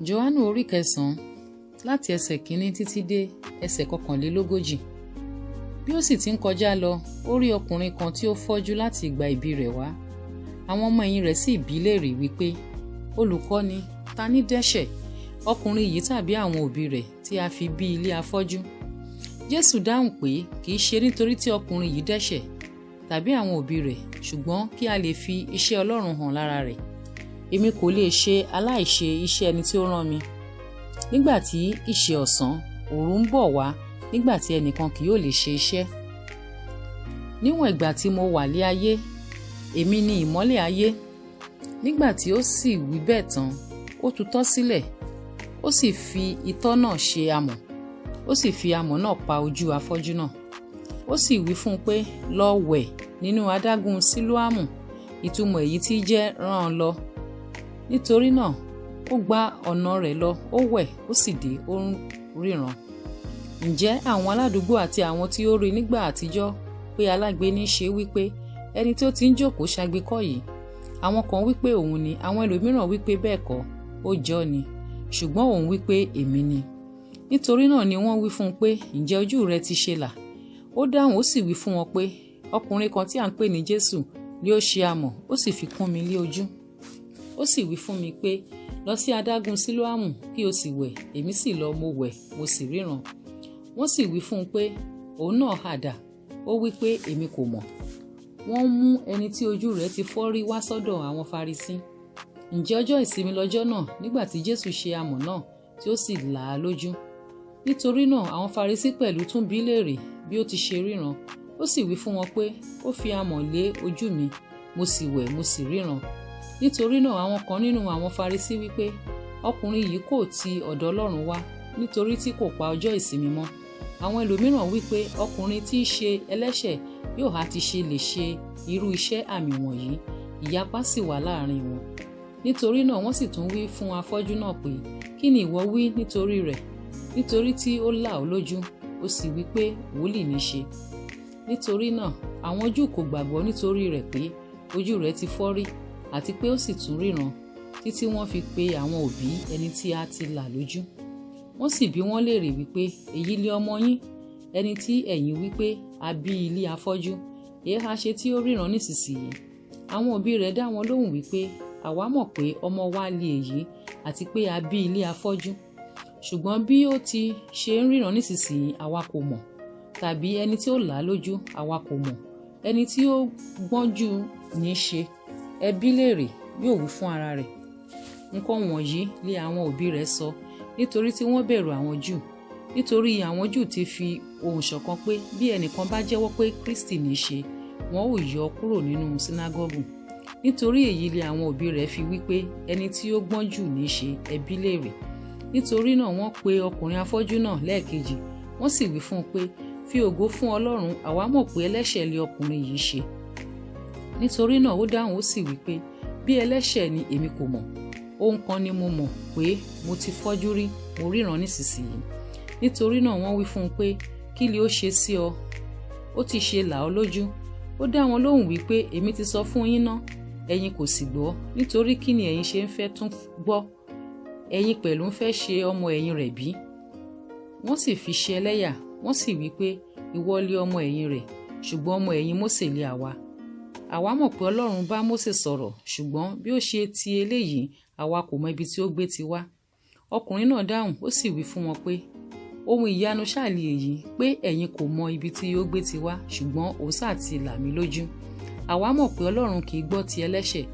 Jòhánù orí kẹsàn-án láti ẹsẹ̀ kínní títí dé ẹsẹ̀ kọkànlélógójì. Bí ó sì ti ń kọjá lọ, ó rí ọkùnrin kan tí ó fọ́jú láti ìgbà ìbí rẹ̀ wá. Àwọn ọmọ ẹ̀yìn rẹ̀ sì bi í léèrè wípé, Olùkọ́ni, ta ní dẹ́ṣẹ̀, ọkùnrin yìí tàbí àwọn òbí rẹ̀ tí a fi bí ilé afọ́jú? Jésù dáhùn pé kì í ṣe nítorí tí ọkùnrin yìí dẹ́ṣẹ̀ tàbí àwọn òbí rẹ̀, ṣùgbọ́n kí a lè fi iṣẹ́ Ọlọ́run hàn lára rẹ̀. Èmi kò lè ṣe aláìṣe iṣẹ́ ẹni tí ó rán mi. Nígbà tí ìṣe ọ̀sán, òru ń bọ̀ wá nígbà tí ẹnìkan kì yóò lè ṣe iṣẹ́. Níwọ̀n ìgbà tí mo wà lé ayé, èmi ni ìmọ́lẹ̀ ayé. Nígbà tí ó sì wí bẹ́ẹ̀ tán, ó tutọ́ sílẹ̀, ó sì fi itọ́ náà ṣe amọ̀, ó sì fi amọ̀ náà pa ojú afọ́jú náà. Ó sì wí fún un pé, lọ wẹ̀ nínú adágún Sílóámù, ìtumọ̀ èyí tí jẹ́ rán an lọ. Nítorí náà, ó gba ọ̀nà rẹ̀ lọ, ó wẹ̀, ó sì dé, ó ń ríran. Ǹjẹ́ àwọn aládùúgbò àti àwọn tí ó rí nígbà àtijọ́ pé alágbe ní í ṣe wípé ẹni tí ó ti ń jókòó ṣagbe kọ́ yìí? Àwọn kan wípé òun ni, àwọn ẹlòmíràn wípé bẹ́ẹ̀ kọ́, ó jọ ni. Ṣùgbọ́n òun wípé èmi ni. Nítorí náà ni wọ́n wí fún un pé, ǹjẹ́ ojú rẹ ti ṣe là? Ó dáhùn ó sì wí fún wọn pé, ọkùnrin kan tí à ń pè ní Jésù ni ó ṣe amọ̀, ó sì fi kún mi lé ojú. Ó sì wí fún mi pé, lọ sí adágún Sílóámù kí o sì wẹ̀. Èmi sì lọ, mo wẹ̀, mo sì ríran. Wọ́n sì wí fún un pé, òun náà hà dà? Ó wí pé, èmi kò mọ̀. Wọ́n mú ẹni tí ojú rẹ̀ ti fọ́ rí wá sọ́dọ̀ àwọn Farisí. Ǹjẹ́ ọjọ́ ìsinmi lọ́jọ́ náà nígbà tí Jésù ṣe amọ̀ náà tí ó sì là á lójú? Nítorí náà àwọn Farisí pẹ̀lú tún bi í léèrè bí ó ti ṣe ríran. Ó sì wí fún wọn pé, ó fi amọ̀ lé ojú mi, mo sì wẹ̀, mo sì ríran. Nítorí náà àwọn kan nínú àwọn Farisí wí pé, ọkùnrin yìí kò ti ọ̀dọ̀ Ọlọ́run wá, nítorí tí kò pa ọjọ́ ìsinmi mọ́. Àwọn ẹlòmíràn wí pé, ọkùnrin tí í ṣe ẹlẹ́ṣẹ̀ yóò ha ti ṣe lè ṣe irú iṣẹ́ àmì wọ̀nyí? Ìyapa sì wà láàrin wọn. Nítorí náà wọ́n sì tún wí fún afọ́jú náà pé, kí ni ìwọ wí nítorí rẹ̀? Nítorí tí ó là ọ́ lójú, ó sì wí pé wòlíì ní í ṣe. Nítorí náà àwọn Júù kò gbàgbọ́ nítorí rẹ̀ pé ojú rẹ̀ ti fọ́ rí, àti pé ó sì tún ríran, títí wọ́n fi pe àwọn òbí ẹni tí a ti là lójú. Wọ́n sì bi wọ́n léèrè wípé, èyí lé ọmọ yín, ẹni tí ẹ̀yin wípé a bí ilé afọ́jú, èéha ṣe tí ó ríran nísinsìnyí? Àwọn òbí rẹ̀ dá wọn lóhùn wípé, àwa mọ̀ pé ọmọ wa lé èyí, àti pé a bí ilé afọ́jú. Ṣùgbọ́n bí ó ti ṣe ń ríran nísinsìnyí, àwa kò mọ̀, tàbí ẹni tí ó là á lójú, àwa kò mọ̀. Ẹni tí ó gbọ́njú ní í ṣe, ẹ bi léèrè, yóò wí fún ara rẹ̀. Nǹkan wọ̀nyí lé àwọn òbí rẹ̀ sọ, nítorí tí wọ́n bẹ̀rù àwọn Júù. Nítorí àwọn Júù ti fi ohùn ṣọ̀kan pé bí ẹnìkan bá jẹ́wọ́ pé Kristi ní í ṣe, wọn ó yọ ọ́ kúrò nínú sínágọ́gù. Nítorí èyí lé àwọn òbí rẹ̀ fi wí pé ẹni tí ó gbọ́njú ní í ṣe, ẹ bi léèrè. Nítorí náà wọ́n pe ọkùnrin afọ́jú náà lẹ́ẹ̀kejì, wọ́n sì wí fún un pé, fi ògo fún Ọlọ́run, àwa mọ̀ pé ẹlẹ́ṣẹ̀ lé ọkùnrin yìí ṣe. Nítorí náà ó dáhùn ó sì wí pé, bí ẹlẹ́ṣẹ̀ ni èmi kò mọ̀. Ohun kan ni mo mọ̀ pé mo ti fọ́jú rí, mo ríran nísinsìnyí. Nítorí náà wọ́n wí fún un pé, kí li ó ṣe sí ọ? Ó ti ṣe là ọ́ lójú. Ó dá wọn lóhùn wípé, èmi ti sọ fún yín ná, ẹ̀yin kò sì gbọ́. Nítorí kí ni ẹ̀yin ṣe ń fẹ́ tún gbọ́? Ẹ̀yin pẹ̀lú ń fẹ́ ṣe ọmọ ẹ̀yìn rẹ̀ bí? Wọ́n sì fi ṣe ẹlẹ́yà, wọ́n sì wí pé, ìwọ lé ọmọ ẹ̀yìn rẹ̀, ṣùgbọ́n ọmọ ẹ̀yìn Mósè lé àwa. Àwa mọ̀ pé Ọlọ́run bá Mósè sọ̀rọ̀, ṣùgbọ́n bí ó ṣe ti eléyìí, àwa kò mọ ibi tí ó gbé ti wá. Ọkùnrin náà dáhùn, ó sì wí fún wọn pé, ohun ìyanu ṣáà li èyí pé ẹ̀yin kò mọ ibi tí ó gbé ti wá, ṣùgbọ́n òun ṣáà ti là mí lójú. Àwa mọ̀ pé Ọlọ́run kì í gbọ́ ti ẹlẹ́ṣẹ̀,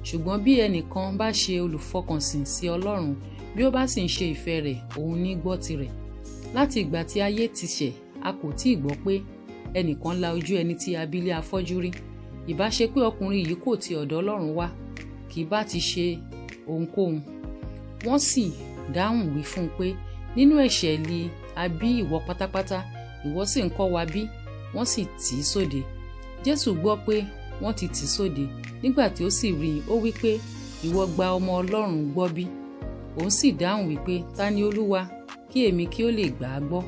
ṣùgbọ́n bí ẹnìkan bá ṣe olùfọkànsìn sí Ọlọ́run, bí ó bá sì ń ṣe ìfẹ́ rẹ̀, òun ní gbọ́ tirẹ̀. Láti ìgbà tí ayé ti ṣẹ̀, a kò tí ì gbọ́ pé ẹnìkan la ojú ẹni tí a bí lé afọ́jú rí. Ìbá ṣe pé ọkùnrin yìí kò ti ọ̀dọ̀ Ọlọ́run wá, kì bá ti ṣe ohunkóhun. Wọ́n sì dáhùn wí fún un pé, nínú ẹ̀ṣẹ̀ li a bí ìwọ pátápátá, ìwọ sì ń kọ́ wa bí? Wọ́n sì tì í sóde. Jésù gbọ́ pé wọ́n ti tì í sóde. Nígbà tí ó sì rí i, ó wí pé, ìwọ gba ọmọ Ọlọ́run gbọ́ bí? Òun sì dáhùn wípé, ta ni Olúwa, kí èmi kí ó lè gbà á gbọ́?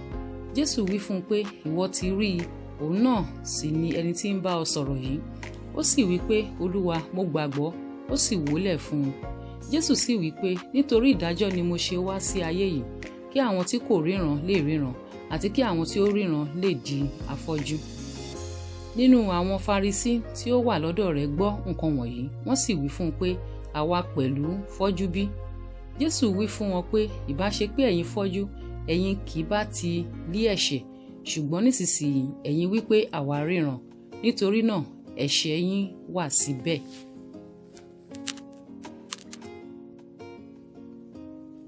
Jésù wí fún un pé, ìwọ ti rí i, òun náà sì ni ẹni tí ń bá ọ sọ̀rọ̀ yìí. Ó sì wí pé, Olúwa, mo gbàgbọ́. Ó sì wólẹ̀ fún un. Jésù sì wí pé, "Nítorí ìdájọ́ ni mo ṣe wá sí ayé yìí, kí àwọn tí kò ríran lè ríran, àti kí àwọn tí ó ríran lè di afọ́jú." Nínú àwọn Farisí tí ó wà lọ́dọ̀ rẹ̀ gbọ́ nǹkan wọ̀nyí, wọ́n sì wí fún un pé, "Àwa pẹ̀lú fọ́jú bí?" Jésù wí fún wọn pé, "Ìbá ṣe pé ẹ̀yin fọ́jú, ẹ̀yin kì bá ti lí ẹ̀ṣẹ̀; ṣùgbọ́n nísinsìnyí ẹ̀yin wí pé, 'Àwa ríran,' nítorí náà ẹ̀ṣẹ̀ yín wà síbẹ̀."